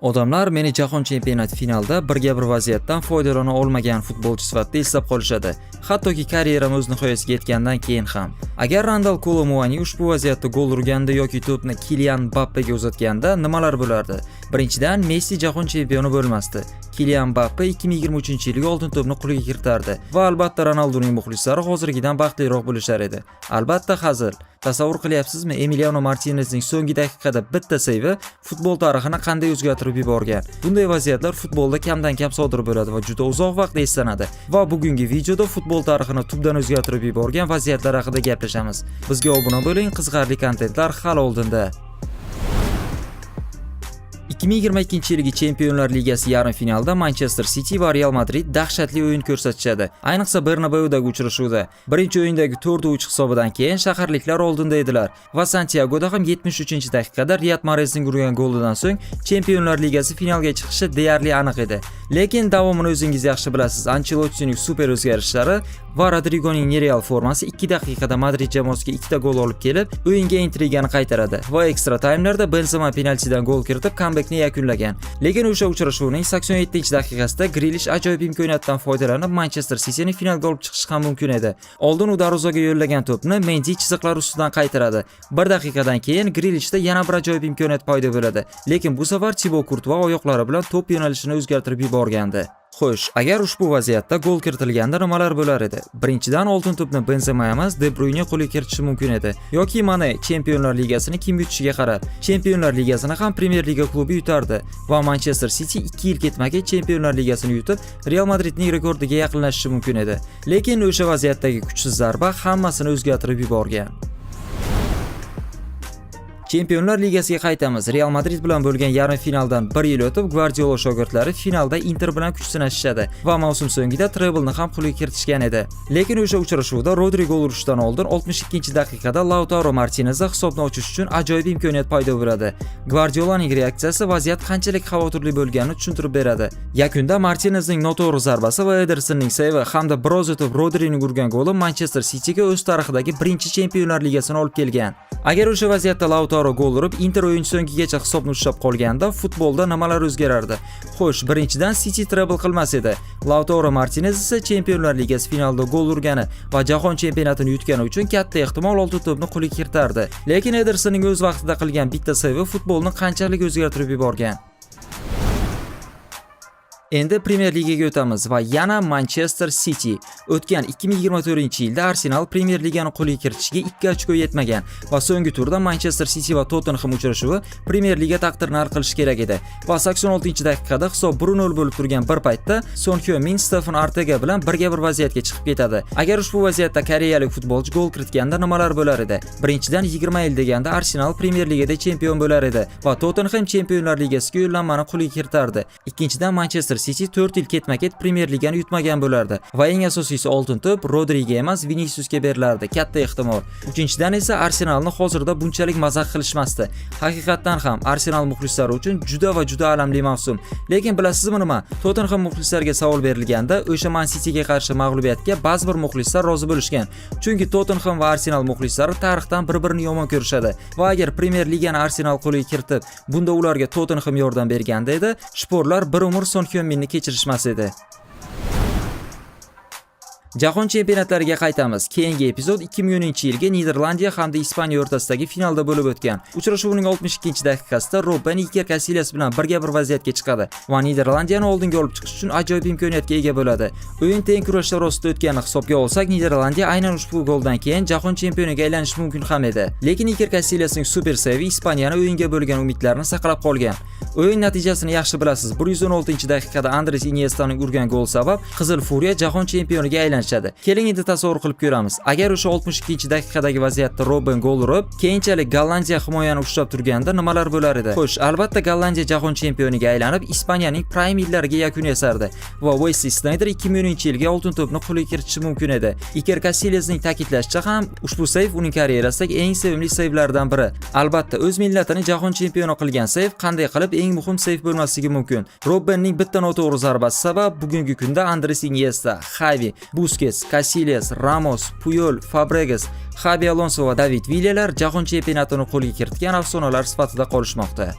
Odamlar meni Jahon chempionati finalida birga bir vaziyatdan foydalana olmagan futbolchi sifatida eslab qolishadi. Hattoki karyeram o'z nihoyasiga yetgandan keyin ham. Agar Randal Kolo Muani ushbu vaziyatda gol urganda yoki to'pni Kilian Mbappega uzatganda nimalar bo'lardi? Birinchidan, Messi jahon chempioni bo'lmasdi. Kilian Mbappe 2023-yilgi Oltin to'pni qo'lga kiritardi va albatta Ronalduning muxlislari hozirgidan baxtliroq bo'lishar edi. Albatta, hazil. Tasavvur qilyapsizmi, Emiliano Martinezning so'nggi daqiqada bitta seyvi futbol tarixini qanday o'zgartirib yuborgan? Bunday vaziyatlar futbolda kamdan kam sodir bo'ladi va juda uzoq vaqt eslanadi. Va bugungi videoda futbol tarixini tubdan o'zgartirib yuborgan vaziyatlar haqida gaplashamiz. Bizga obuna bo'ling, qiziqarli kontentlar hali oldinda. 2022-yilgi Chempionlar Ligasi yarim finalida Manchester City va Real Madrid dahshatli o'yin ko'rsatishadi. Ayniqsa Bernabeudagi uchrashuvda. Birinchi o'yindagi 4-3 hisobidan keyin shaharliklar oldinda edilar va Santyagoda ham 73-daqiqada Riyad Mahrezning urgan golidan so'ng Chempionlar Ligasi finalga chiqishi deyarli aniq edi. Lekin davomini o'zingiz yaxshi bilasiz. Anchelottining super o'zgarishlari va Rodrigoning nereal formasi 2 daqiqada Madrid jamoasiga ikkita gol olib kelib, o'yinga intrigani qaytaradi va ekstra taymlarda Benzema penaltidan gol kiritib, kambekni yakunlagan. Lekin o'sha uchrashuvning 87-daqiqasida Grilish ajoyib imkoniyatdan foydalanib, Manchester Cityni finalga olib chiqishi ham mumkin edi. Oldin u darvozaga yo'llagan to'pni Mendy chiziqlar ustidan qaytaradi. Bir daqiqadan keyin Grilishda yana bir ajoyib imkoniyat paydo bo'ladi. Lekin bu safar Tibo Kurtua oyoqlari bilan to'p yo'nalishini o'zgartirib yuborgandi. Xo'sh, agar ushbu vaziyatda gol kiritilganda nimalar bo'lar edi? Birinchidan, Oltin to'pni Benzema emas, De Bruyne qo'lga kiritishi mumkin edi. Yoki Mane. Chempionlar Ligasini kim yutishiga qarab. Chempionlar Ligasini ham Premier Liga klubi yutardi va Manchester City 2 yil ketma-ket Chempionlar Ligasini yutib, Real Madridning rekordiga yaqinlashishi mumkin edi. Lekin o'sha vaziyatdagi kuchsiz zarba hammasini o'zgartirib yuborgan. Chempionlar Ligasiga qaytamiz. Real Madrid bilan bo'lgan yarim finaldan bir yil o'tib, Gvardiola shogirdlari finalda Inter bilan kuch sinashishadi va mavsum so'ngida treblni ham qo'lga kiritishgan edi. Lekin o'sha uchrashuvda Rodri gol urishdan oldin 62-daqiqada Lautaro Martinezda hisobni ochish uchun ajoyib imkoniyat paydo bo'ladi. Gvardiolaning reaksiyasi vaziyat qanchalik xavotirli bo'lganini tushuntirib beradi. Yakunda Martinezning noto'g'ri zarbasi va Edersonning seyvi hamda biroz o'tib Rodrining urgan goli Manchester Cityga o'z tarixidagi birinchi Chempionlar Ligasini olib kelgan. Agar o'sha vaziyatda Lautaro gol urib, Inter o'yin so'ngigacha hisobni ushlab qolganda, futbolda nimalar o'zgarardi? Xo'sh, birinchidan, City treble qilmas edi. Lautaro Martinez esa Chempionlar Ligasi finalida gol urgani va Jahon chempionatini yutgani uchun katta ehtimol Oltin to'pni qo'lga kiritardi. Lekin Edersonning o'z vaqtida qilgan bitta seyvi futbolni qanchalik o'zgartirib yuborgan? Endi Premier Ligaga o'tamiz va yana Manchester City. O'tgan 2024-yilda Arsenal Premier Ligani qo'lga kiritishiga 2 ochko yetmagan va so'nggi turda Manchester City va Tottenham uchrashuvi Premier Liga taqdirini hal qilishi kerak edi. Va 86-daqiqada hisob 1-0 bo'lib turgan bir paytda Son Hyo-min Stefan Ortega bilan birga bir vaziyatga chiqib ketadi. Agar ushbu vaziyatda koreyalik futbolchi gol kiritganda nimalar bo'lar edi? Birinchidan, 20 yil deganda Arsenal Premier Ligada chempion bo'lar edi va Tottenham Chempionlar Ligasiga yo'llanmani qo'lga kiritardi. Ikkinchidan, Manchester City 4 yil ketma-ket Premier Ligani yutmagan bo'lardi va eng asosiysi, Oltin to'p Rodriga emas, Viniciusga berilardi, katta ehtimol. Uchinchidan esa Arsenalni hozirda bunchalik mazax qilishmasdi. Haqiqatdan ham Arsenal muxlislari uchun juda va juda alamli mavsum. Lekin bilasizmi nima? Tottenham muxlislariga savol berilganda, o'sha Man Cityga qarshi mag'lubiyatga ba'zi bir muxlislar rozi bo'lishgan. Chunki Tottenham va Arsenal muxlislari tarixdan bir-birini yomon ko'rishadi. Va agar Premier Ligani Arsenal qo'lga kiritib, bunda ularga Tottenham yordam berganda edi, shporlar bir umr Son Hyo-minni kechirishmas edi. Jahon chempionatlariga qaytamiz. Keyingi epizod 2010-yilgi Niderlandiya hamda Ispaniya o'rtasidagi finalda bo'lib o'tgan. Uchrashuvning 62-daqiqasida Robben Iker Casillas bilan birga bir vaziyatga chiqadi va Niderlandiyani oldinga olib chiqish uchun ajoyib imkoniyatga ega bo'ladi. O'yin teng kurashlar ostida o'tganini hisobga olsak, Niderlandiya aynan ushbu goldan keyin jahon chempioniga aylanishi mumkin ham edi. Lekin Iker Casillasning super seyvi Ispaniyani o'yinga bo'lgan umidlarini saqlab qolgan. O'yin natijasini yaxshi bilasiz. 116-daqiqada Andres Iniestaning urgan gol sabab Qizil Furiya jahon chempioniga aylanishadi. Keling, endi tasavvur qilib ko'ramiz. Agar o'sha 62-daqiqadagi vaziyatda Robben gol urib, keyinchalik Gollandiya himoyani ushlab turganda nimalar bo'lar edi? Xo'sh, albatta Gollandiya jahon chempioniga aylanib, Ispaniyaning prime yillariga yakun yasardi va Wesley Sneijder 2010-yilgi Oltin to'pni qo'lga kiritishi mumkin edi. Iker Casillasning ta'kidlashicha ham ushbu seyv uning karyerasidagi eng sevimli seyvlardan biri. Albatta, o'z millatini jahon chempioni qilgan seyv qanday qilib eng muhim seyv bo'lmasligi mumkin? Robbenning bitta noto'g'ri zarbasi sabab bugungi kunda Andres Iniesta, Xavi, Busquets, Casillas, Ramos, Puyol, Fabregas, Xabi Alonso va David Villalar jahon chempionatini qo'lga kiritgan afsonalar sifatida qolishmoqda.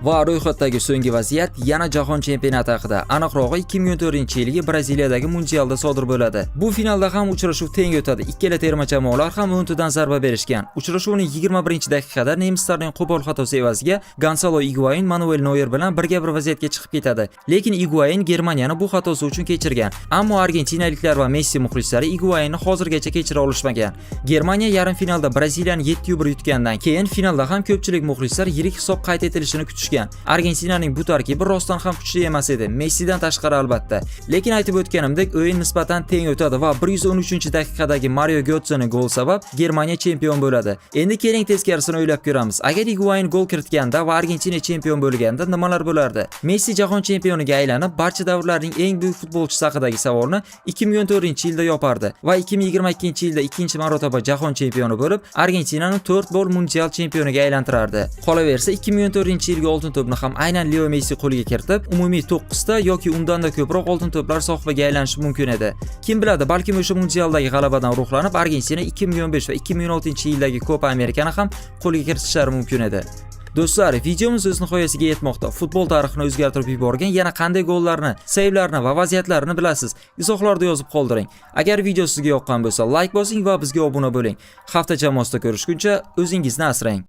Va ro'yxatdagi so'nggi vaziyat yana jahon chempionati haqida. Aniqrog'i, 2014-yilgi Braziliyadagi mundialda sodir bo'ladi. Bu finalda ham uchrashuv teng o'tadi. Ikkala terma jamoalar ham o'ntadan zarba berishgan. Uchrashuvning 21-daqiqada nemislarning qo'pol xatosi evaziga Gonsalo Iguain Manuel Neuer bilan birga bir vaziyatga chiqib ketadi. Lekin Iguain Germaniyani bu xatosi uchun kechirgan. Ammo argentinaliklar va Messi muxlislari Iguainni hozirgacha kechira olishmagan. Germaniya yarim finalda Braziliyani 7-1 yutgandan keyin finalda ham ko'pchilik muxlislar yirik hisob qayd etilishini kutishgan. Argentinaning bu tarkibi rostdan ham kuchli emas edi, Messidan tashqari albatta. Lekin aytib o'tganimdek, o'yin nisbatan teng o'tadi va 113-daqiqadagi Mario Götzening gol sabab Germaniya chempion bo'ladi. Endi keling, teskarisini o'ylab ko'ramiz. Agar Higuain gol kiritganda va Argentina chempion bo'lganda nimalar bo'lardi? Messi jahon chempioniga aylanib, barcha davrlarning eng buyuk futbolchisi haqidagi savolni 2014-yilda yopardi va 2022-yilda ikkinchi marotaba jahon chempioni bo'lib, Argentinani 4 bor mundial chempioniga aylantirardi. Qolaversa, 2014-yilgi oltin to'pni ham aynan Leo Messi qo'lga kiritib, umumiy 9 ta yoki undanda ko'proq oltin to'plar sohibiga aylanishi mumkin edi. Kim biladi, balkim o'sha mundialdagi g'alabadan ruhlanib, Argentina 2015 va 2016-yildagi Copa Amerikani ham qo'lga kiritishlari mumkin edi. Do'stlar, videomiz o'z nihoyasiga yetmoqda. Futbol tarixini o'zgartirib yuborgan yana qanday gollarni, seyvlarni va vaziyatlarni bilasiz? Izohlarda yozib qoldiring. Agar video sizga yoqqan bo'lsa, like bosing va bizga obuna bo'ling. Hafta jamoasida ko'rishguncha o'zingizni asrang.